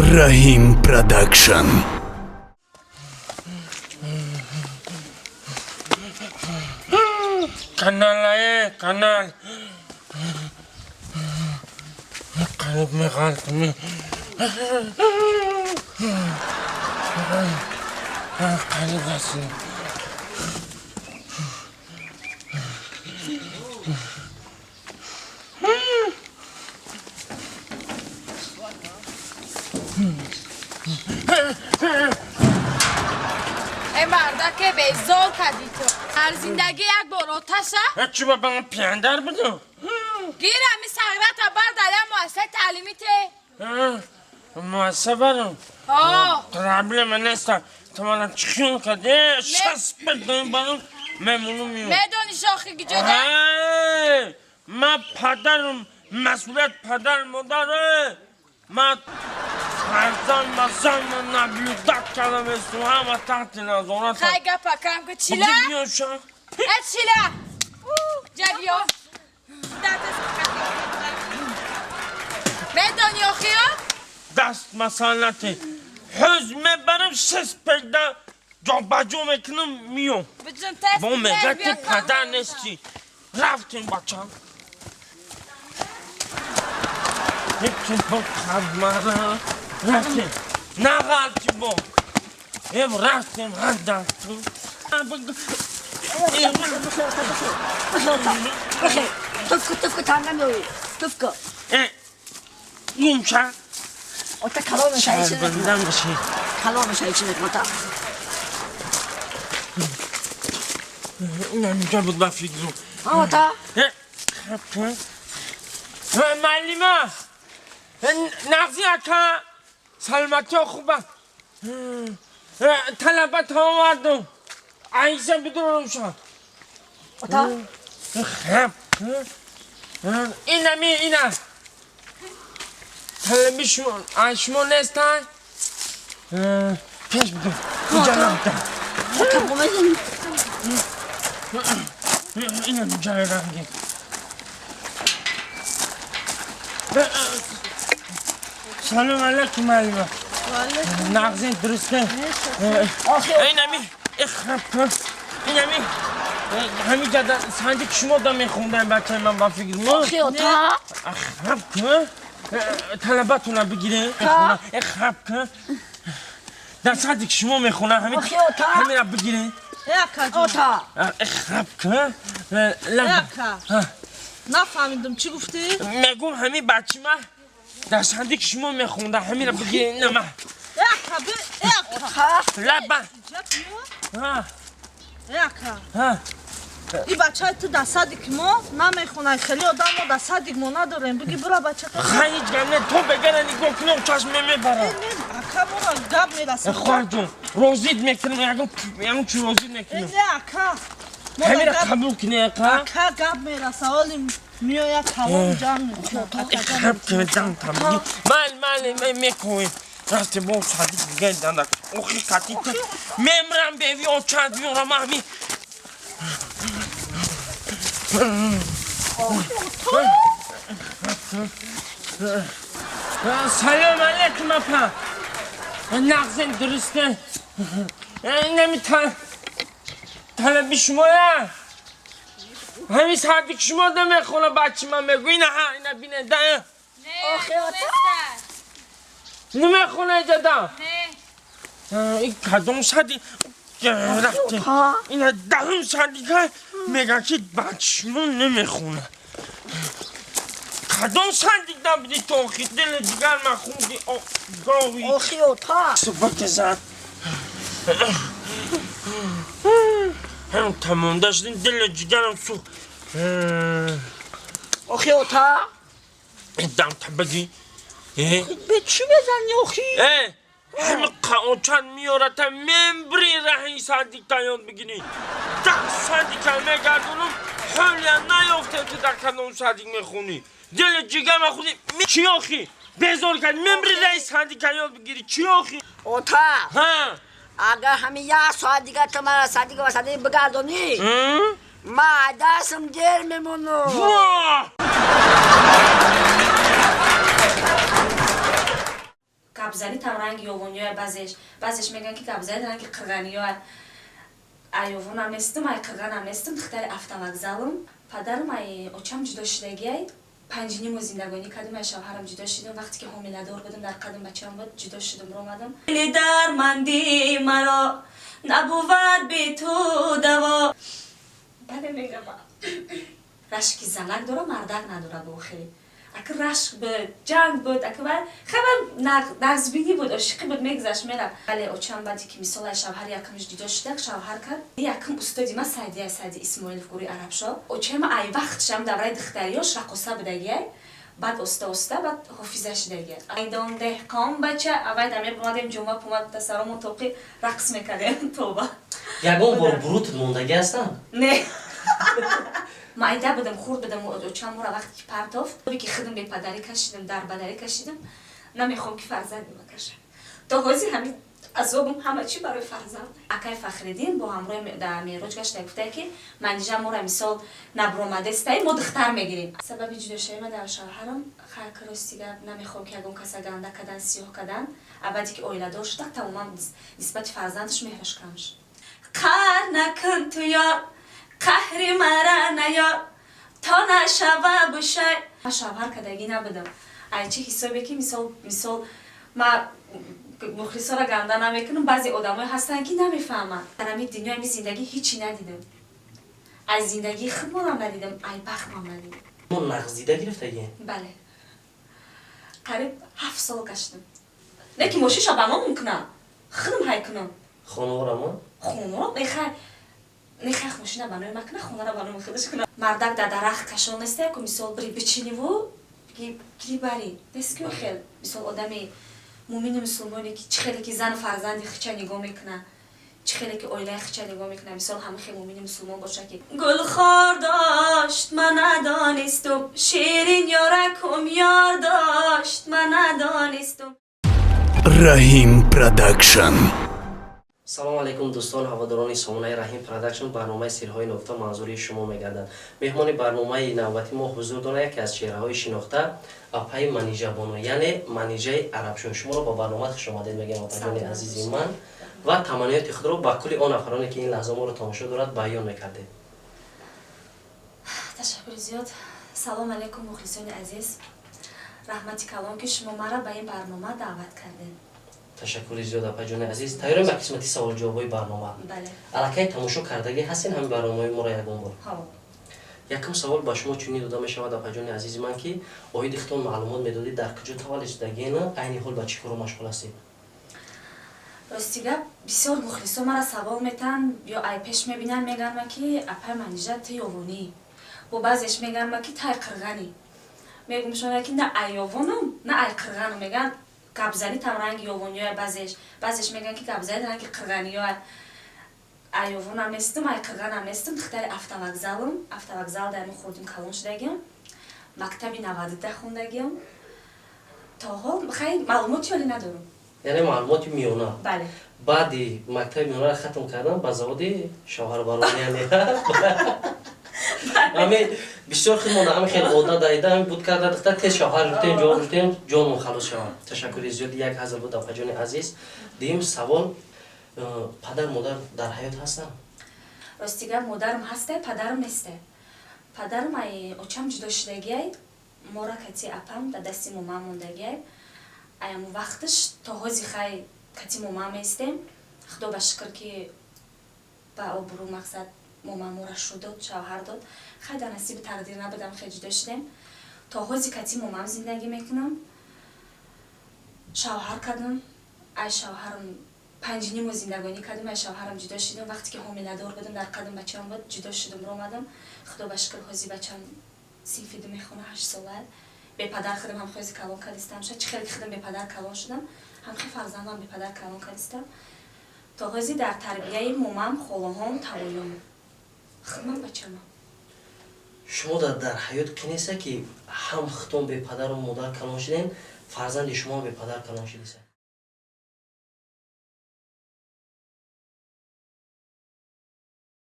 Раҳим Продакшн. Канал, канал. Қалиб меғалтми. Қалиб аст. Э, мардаке, безор кардӣ ту. Дар зиндагӣ як бор оташа. Чӣ, ба ман пияндар будам? Гир, ами сағрата бар дар як муассисаи таълимӣ те. Муассиса барам? Ҳо. Проблема неста. Ту мана чӣ хиёл кардӣ? Шаст пирдои барам, мемонум, миём. Медонӣ шохи гиҷода? Ман падарам, масъулият падар модар. Ман фарзанд мазанма наблюдать кардам, эсту ҳама таҳти назорат. Хай, гапа кам ку, чила. Биёша. Э, чила, ҷа биё. Медонӣ охиё? Даст масалате, ҳӯз мебарам, шест педа ҷобаҷо мекунам, миём. Биҷун, тест. Бо мега, ту падар нестӣ. Рафтем, бачам. Мара рафтем, нағалти бо ев рафтем ҳаддату. Туфка, туфка, танга меои. Туфка. Гумша. Ота, калон мешавӣ. Шармандам бошӣ. Калон мешавӣ, чӣ мекунӣ, ота? Инаминҷа буд, ба фикру. Ота. Муаллима, нағзи, ака, саломатиҳо хуба? Талаба овардум, айса бидурумша. Ота. Инами ина талаби шумо, шумо нестан, пеш бидур, иҷа набуда. Ота, бомезани. Ина ҷаи ранги. Салом алейкум, муаллима. Нағзин, дурусте? Инами инами ҳамиҷа санҷи ки шумо да мехондаем, бачаи ман, ба фикр. Охи, ота. Хаб кун, талабатона бигире. Хаб кун, дар сади ки шумо мехона, ҳамира бигире. Ота. Хаб кун. Нафаҳмидам, чӣ гуфтӣ? Мегум, ҳамин бачи ма дар санди ки шумо мехонда, ҳамира бигире нама. Лаба. Ака, и бачаи ту дар садик мо намехонад. Хеле одам мо дар садик мо надорем. Биги, бура бачата. Хай, ҳеҷ гап не, то бегара нигоҳ кунам, чашме мебара. Ака, мора гап мерасад. Хоҳарҷон, розид мекунам, ягон чи розид мекунам. Не, ака. Ҳамира қабул кунӣ, ака. Ака, гап мераса, оли меояд, калон ҷамъ. Хаб кунам, тамги. Майли, майли, мекунем. Рафтем, бо садик дига данда. Охи, кати мемрам, беви очад биёрам ҳами. Салом алейкум, апа. Нағзин, дурусте? Инами талаби шумоя, ҳамин саати ки шумо да мехона бачи ман, мегӯ, ина ҳа, ина бине да. Намехона иҷада? И кадом сади рафте? Ина даҳум садика мега, ки бачи шумо намехона. Кадом садик набуди то, охи, дили дигар ман хунди гови. Охи, ота. Собака зад. Ҳам тамомда шудим, дили ҷигарам сӯх. Охи, ота. Дам табаги. Бе чӣ мезанӣ, охи? Ҳами қаочан меёрата, мембри раҳи садикта ёд бигирӣ. 10 садика мегардонам, ҳолия наёфтем, ки дар кадом садик мехонӣ. Дили ҷигар махӯди. Чӣ, охи, безор кард, мембри раҳи садика ёд бигирӣ. Чӣ, охи? Ота. Ҳа. Агар ҳамин як соат дигар ту мара садика ба садик бигардонӣ, ман дастам дер мемонам. Во! Гапзани там ранги ёвониёя, баъзеш мегӯянд, ки гапзани ранги қирғаниёя. Ай ёвонам нестам, ай қирғанам нестам, духтари автовокзалам. Падарам ай очам ҷудо шудагиай. 5,5 моҳ зиндагонӣ кардем, ай шавҳарам ҷудо шудам. Вақте ки ҳомиладор будам, дар қадам бачаам буд, ҷудо шудам, ромадам. Дарманди маро набувад би ту даво. Бале, мегам, рашки занак дора, мардак надора. Бо хеле ака рашк буд, ҷанг буд, ака хабар нағзбинӣ буд, ошиқӣ буд, мегузашт, мерафт. Бале, очам баъде ки мисол ай шавҳари якамш ҷудо шуда, шавҳар кард. Якам устоди ма Сайдия, Сайди Исмоилов, гурӯи Арабшо. Очама ай вақтшам давраи духтариёш раққоса будагиай, баъд оста оста баъд ҳофиза шудагиай. Айдон деҳқон бача авай дар мебуромадем, ҷума пумад тасаромон тоқи рақс мекардем, тоба. Ягон бор бурутат мондагӣ ҳастанд? Не, майда будам, хурд будам. Очам мора вақте ки партофт, ки худам бепадарӣ кашидам, дарбадарӣ кашидам, намехоҳам, ки фарзанди ма кашад. То ҳозир ҳамин азобам ҳама чӣ барои фарзанд. Акай Фахриддин бо ҳамроҳи дар мероҷ гашта, гуфта, ки Манижа мора мисол набуромадестай, мо духтар мегирем. Сабаби ҷудошавӣ ма дар шавҳарам, хайр, рости гап, намехоҳам, ки ягон каса ганда кадан, сиёҳ кадан. Абаде ки оиладор шуда, тамоман нисбати фарзандаш меҳраш кам шуд. Қаҳр накун ту ёр, қаҳри мара наёр, то нашава бушай. Ма шавҳар кардагӣ набудам. Ай чӣ ҳисобе ки мисол ма мухлисора ганда намекунам, баъзе одамое ҳастанд, ки намефаҳманд. Дар ҳамин дунё, ҳамин зиндагӣ ҳичи надидам. Аз зиндагии худмонам надидам, ай бахтмам надидам. Мо нағздида гирифтагӣ? Бале, қариб 7 сол гаштам. Не ки мошиша ба ном кунам, худам ҳай кунам. Хонаворамо? Хонавора нехай, нехай, мошина ба номи ма куна, хонара ба номи худаш куна. Мардак дар дарахт кашол неста, ку мисол бири бичиниву гири барӣ нест, ку хел мисол одами муъмину мусулмоне, ки чӣ хеле ки зану фарзанди хича нигоҳ мекуна, чӣ хеле ки оилаи хича нигоҳ мекуна, мисол ҳама хел муъмини мусулмон боша, ки гулхор дошт, ман надонистум, ширин ёракум ёр дошт, ман надонистум. Раҳим Продакшн. Салому алайкум, дӯстон, ҳаводорони сомонаи Раҳим Продакшн. Барномаи Сирҳои нуфта манзури шумо мегардад. Меҳмони барномаи навбати мо ҳузур дорад яке аз чеҳраҳои шинохта, апаи Манижабону, яъне Манижаи Арабшо. Шуморо ба барнома хушомадед мегӯям, апаҷони азизи ман, ва таманниёти худро ба кулли он нафароне, ки ин лаҳза моро тамошо дорад, баён мекардед. Ташаккури зиёд. Салом алайкум, мухлисони азиз. Раҳмати калон, ки шумо маро ба ин барнома даъват кардед. Ташаккури зиёд, апаҷони азиз. Тайёрем ба қисмати саволҷавобҳои барнома? Бале. Аллакай тамошо кардагӣ ҳастен ҳамин барномаҳои моро ягон бор? Ҳо. Якум савол ба шумо чунин дода мешавад, апаҷони азизи ман, ки оиди худтон маълумот медодед: дар куҷо таваллуд шудагиена, айни ҳол ба чӣ коро машғул ҳастед? Рости гап, бисёр мухлисо мара савол метаҳанд ё ай пеш мебинанд, мегӯянд ма, ки апай Манижа, ту ёвонӣ. Бо баъзеш мегӯянд ма, ки тай қирғанӣ. Мегӯмшона, ки на ай ёвонам, на ай қирғанам. Мегӯянд, гапзани там ранги ёвониёя, баъзеш мегӯянд, ки гапзани ранги қирғаниёя. Ай ёвонам нестам, ай қирғанам нестам, духтари автовокзалам. Автовокзал дар мо хурдим, калон шудагиам, мактаби 92 хондагиам. То ҳол хай маълумоти олӣ надорам. Яъне маълумоти миёна? Бале. Баъди мактаби миёнаро хатм кардан ба заводи шавҳарбарон, яъне ҳами бисёр хел монда, ҳами хел одат даида, ҳами буд карда, духтар тез шавҳар гирифтем, ҷо гирифтем, ҷонмон халос шавад. Ташаккури зиёд, як ҳазр буд, апаҷони азиз. Дуюм савол: падар модар дар ҳаёт ҳастанд? Рости гап, модарам ҳасте, падарам несте. Падарам ай очам ҷудо шудагиай, мора кати апам дар дасти момам мондагиай. Аяму вақташ то ҳози хай кати момам местем. Худо ба шукр, ки ба обрӯ мақсад момам мора шу дод, шавҳар дод. Хай, дар насиби тақдир набудам, хел ҷудо шудем. То ҳози кати момам зиндагӣ мекунам. Шавҳар кардам, ай шавҳарам 5,5 моҳ зиндагонӣ кардем, ай шавҳарам ҷудо шудам. Вақте ки ҳомиладор будам, дар қадам бачаам буд, ҷудо шудам, ромадам. Худо ба шукр, ҳози бачам синфи ду мехона, 8 сола. Бепадар худам ҳам хози калон кардистам. Шояд чӣ хеле ки худам бепадар калон шудам, ҳам хел фарзандам бепадар калон кардистам. То ҳози дар тарбияи момам, холаҳом, тавоём, худмам, бачамам. Шумо дар ҳаёт қинеса, ки ҳам худтон бепадару модар калон шудем, фарзанди шумо бепадар калон шудеса?